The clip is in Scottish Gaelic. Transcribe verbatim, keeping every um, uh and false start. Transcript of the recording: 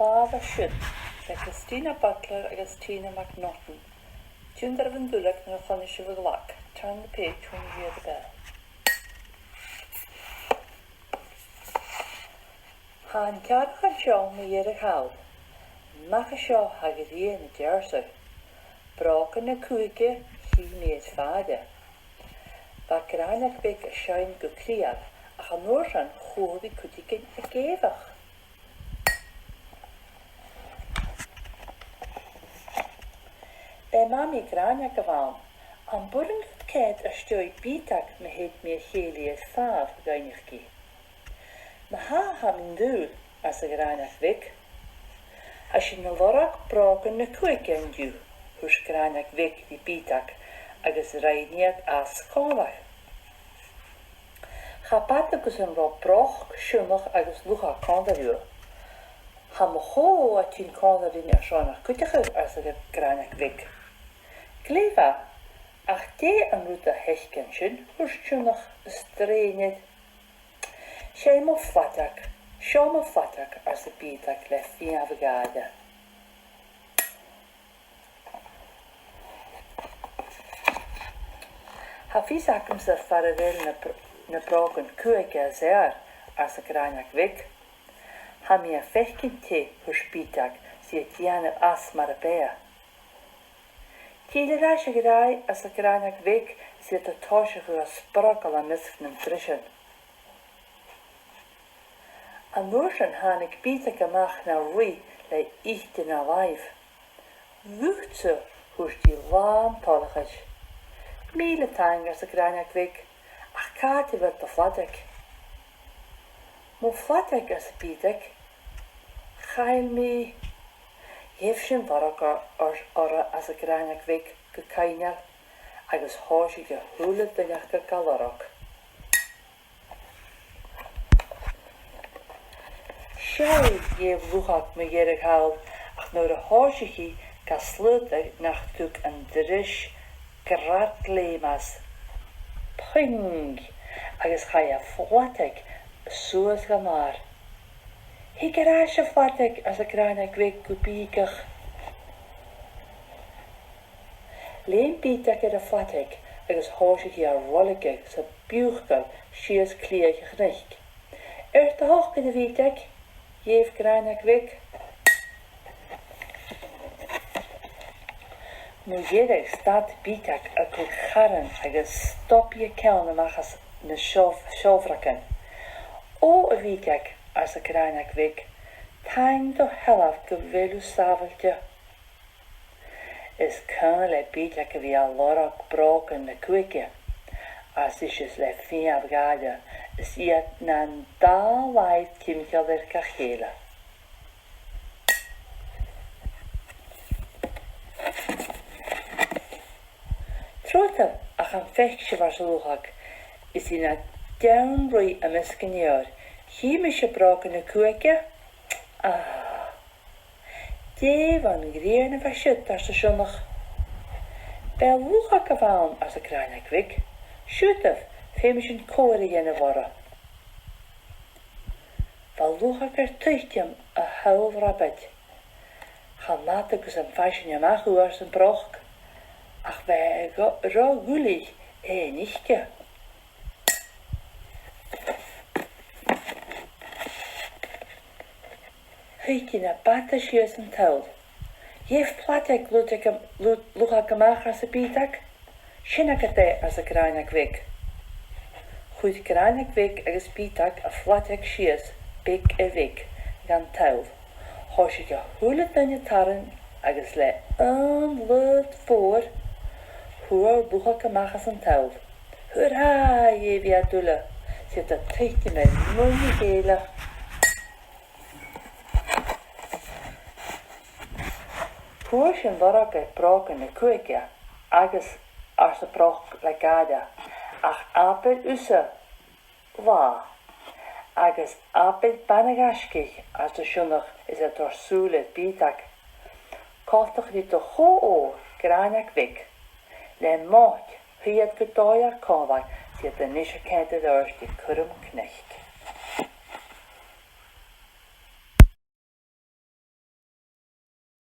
Làmh a siud le Christina Butler agus Tina McNaughton. Tionndaidh an duilleag nuair a chluinneas sibh an glag. Turn the page when you hear the bell. Tha an cearchan seo mu dheireadh thall. Am beachd seo a tha a' ghrian a' deàrrsadh. Brògan na cuthaige, chì mi air fàire. Bha Gràineag Bheag a' seinn gu crìoch, ach an uair sin chuala i cuideigin ag èigheach. B' e Mamaidh Gràineag a bh' ann. Am b' urrainn dhut coimhead às dèidh bìdeag ma thèid mi a chèilidh air fàir? dh'fhaighnich i. Ma-thà, tha mi an dùil, arsa Gràineag Bheag. Tha sinn a' lorg brògan na cuthaige an-diugh, thuirt Gràineag Bheag ri bìdeag agus rinn iad às còmhla. Cha b' fhada gus an robh Broc, Sionnach agus Luchag còmhla riutha. Tha mo cho-ogha a' tighinn còmhla rinn airson ar cuideachadh, arsa Gràineag Bheag. Glè mhath, ach dè an rud a th' aice an sin? thuirt Sionnach a' strèanadh. 'S e mo phladeag, seo mo phladeag, arsa bìdeag le fiamh-ghàire. Tha fios agamsa far a bheil na br-, na brògan cuthaige as fheàrr, arsa Gràineag Bheag. Tha mi a' faicinn tè, thuirt bìdeag, 's i a' dèanamh às mar a bheatha. Till air ais, a ghràidh, arsa Gràineag Bheag, 's i a' tòiseachadh a' sprogall am measg nan drisean. An uair sin thàinig bìdeag a-mach na ruith le ite na làimh. Dhutsa, thuirt i làn toileachais. Mìle taing, arsa Gràineag Bheag, ach càit a bheil do phladeag? Mo phladeag, arsa bìdeag. Chaill mi. Gheibh sinn lorg oirre, arsa Gràineag Bheag gu coibhneil, agus thòisich a h-uile duine aca ga lorg. Seall, dh'èigh Luchag mu dheireadh thall, ach nuair a thòisich i ga slaodadh nach tug an dris grad leum às. Puing! Agus chaidh a phladeag suas dhan adhar. Thig air ais, a phladeag, arsa Gràineag Bheag gu bìogach. Leum bìdeag air a' phladeag agus thòisich i a' roiligeadh 's a' buachail sìos cliathaich a' chnuic. Air do shocair, a bhìdeag, dh'èigh Gràineag Bheag. Mu dheireadh stad bìdeag a' cur charan agus stob i a ceann a-mach às na seòbh-, seòbhragan. Ò, a bhìdeag, arsa Gràineag Bheag, taing do shealbh gu bheil thu sàbhailte. Is cinnteach le bìdeag a bhith a' lorg brògan na cuthaige, ars ise le fiamh gàire, is iad nan dà làimh timcheall air gach chèile. Trobhad, ach am faic sibh, arsa Luchag, is i na deann-ruith am measg an fheòir. Chì mise brògan na cuthaige. Ah. Dè bhon ghrian a bha siud? arsa Sionnach. B' e Luchag a bh' ann, arsa Gràineag Bheag. Siuthadaibh, feumaidh sinn cobhair a dhèanamh oirre. Bha Luchag air tuiteam a tholl rabaid. Chan fhada gus am faigh sinn a-mach thu, arsa am broc, ach bha e ro, ro ghuilich fhèin aice. Thuit i na bata sìos an toll. Gheibh plaideag Luchag am-, Lu-, Luchag a-mach, arsa Bìdeag. Sin agad e, arsa Gràineag Bheag. Chuir Gràineag Bheag agus Bìdeag a' phlaideag sìos, beag air bheag, dhan toll. Thòisich a h-uile duine a' tarraing agus le aon lùib mhòr fhuair Luchag a-mach às an toll. Hurrà! dh'èigh iad uile, 's iad a' tuiteam air muin a chèile. Fhuair sinn lorg air brògan na cuthaige agus, arsa am broc le gàire, ach abair thusa là, agus abair bana-ghaisgich, arsa Sionnach is i a' toirt sùil air Bìdeag. Coltach ri do cho-ogha, Gràineag Bheag. Le moit, shuidh iad gu dòigheil còmhla, 's iad a-nis a' coimhead air adhart ri cuirm-cnuic.